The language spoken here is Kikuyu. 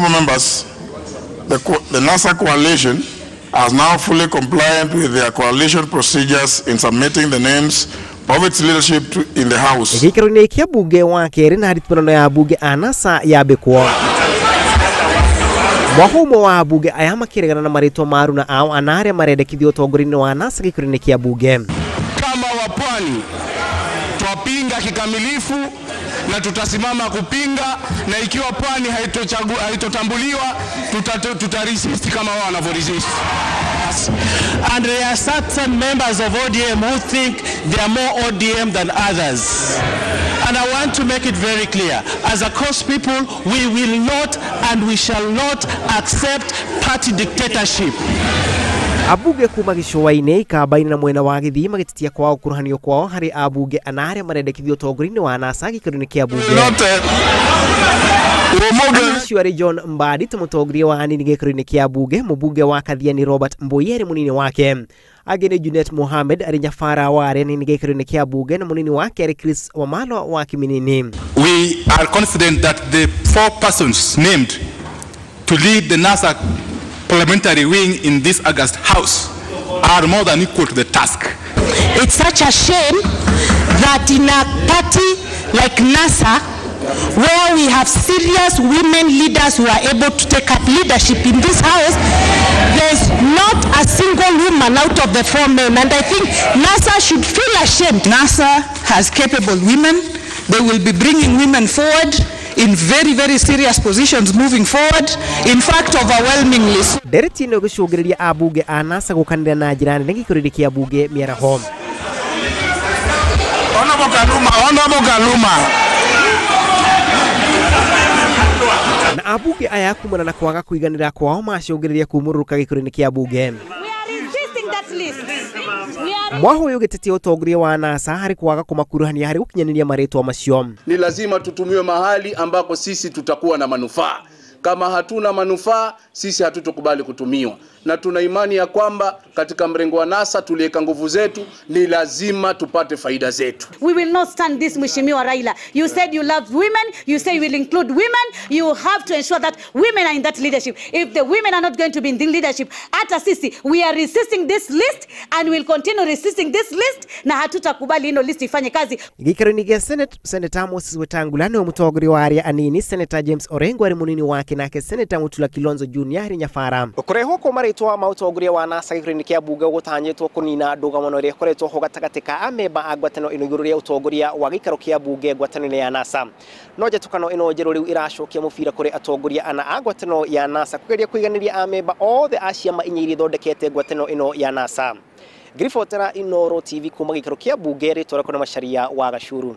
Honorable members, the NASA coalition has now fully compliant with their coalition procedures in submitting the names of its leadership in the House. Gĩikaro-inĩ kĩa bunge wa kerĩ na haritũrano ya bunge a NASA yambĩkwo. Mwaka ũmwe wa bunge aya makĩregana na marĩtwa ma aruna ao ana arĩa marendekithio ũtongoria-inĩ wa NASA gĩikaro-inĩ kĩa bunge. Kama wapwani twapinga kikamilifu na tutasimama kupinga, na ikiwa pwani haitotambuliwa tutaresist kama wao wanavyoresist. And there are certain members of ODM who think they are more ODM than others. And I want to make it very clear, as a Coast people, we will not and we shall not accept party dictatorship. Abunge kuma gĩcũa-inĩ Ikamba-inĩ na mwena wa Gĩthii magĩtetia kwao gũkuruhanio kwao harĩ abunge ana arĩa marendekithio ũtongoria-inĩ wa NASA gĩikaro-inĩ kĩa bunge. Acio arĩ John Mbadi ta mũtongoria wa anini gĩikaro-inĩ kĩa bunge, mũbunge wa Kathiani Robert Mbui arĩ mũnini wake. Angĩ nĩ Junet Mohamed arĩ nyabara wa arĩa anini gĩikaro-inĩ kĩa bunge na mũnini wake arĩ Chris Wamalwa wa Kiminini. We are confident that the four persons named to lead the NASA parliamentary wing in this August House are more than equal to the task. It's such a shame that in a party like NASA, where we have serious women leaders who are able to take up leadership in this house, there's not a single woman out of the four men, and I think NASA should feel ashamed. NASA has capable women. They will be bringing women forward in very, very serious positions moving forward, in fact, overwhelmingly. Ndereti ĩno ĩgĩcũngĩrĩria abunge a NASA gũkanĩra na njĩra nene gĩikaro-inĩ kĩa bunge mĩaraho. Honorable Kaluma. Na abunge aya kumana na kwaga kũiganĩra kwao macũngĩrĩria kumũrũrũka gĩikaro-inĩ kĩa bunge. Mwaho ũyũ ũgĩtetia ũtongoria wa NASA harĩ kwaga kũmakuruhania harĩ gũkinyanĩria marĩtwa macio. Ni lazima tutumiwe mahali ambako sisi tutakuwa na manufaa. Kama hatuna manufaa, sisi hatutokubali kutumiwa. Na tuna imani ya kwamba katika mrengo wa NASA tuliweka nguvu zetu, ni lazima tupate faida zetu. We will not stand this, Mheshimiwa Raila. You said you love women, you say you will include women, you have to ensure that women are in that leadership. If the women are not going to be in the leadership, hata sisi, we are resisting this list and will continue resisting this list, na hatutakubali ino list ifanye kazi. Gĩikaro-inĩ gĩa Senate, Senator Moses Wetangula nĩwe mũtongoria wa arĩa anini, Senator James Orengo arĩ mũnini wake, nake Senator Mutula Kilonzo Junior arĩ nyabara. Kũrehwo kwa marĩtwa ma ũtongoria wa NASA gĩikaro-inĩ kĩa bunge gũtanyĩtwo kũnina ndũgamano ĩrĩa ĩkoretwo ho gatagatĩ ka amemba a ngwatanĩro ĩno igũrũ rĩa ũtongoria wa gĩikaro kĩa bunge ngwatanĩro ya NASA. No njatũkano ĩno njerũ rĩu ĩracokia mũbira kũrĩ atongoria ana a ngwatanĩro ya NASA kũgeria kũiganĩria amemba othe a ciama inya iria ithondekete ngwatanĩro ĩno ya NASA. Ngĩribotera Inooro TV kuma gĩikaro kĩa bunge rĩtwa rĩakwa nĩ Macharia wa Gacuru.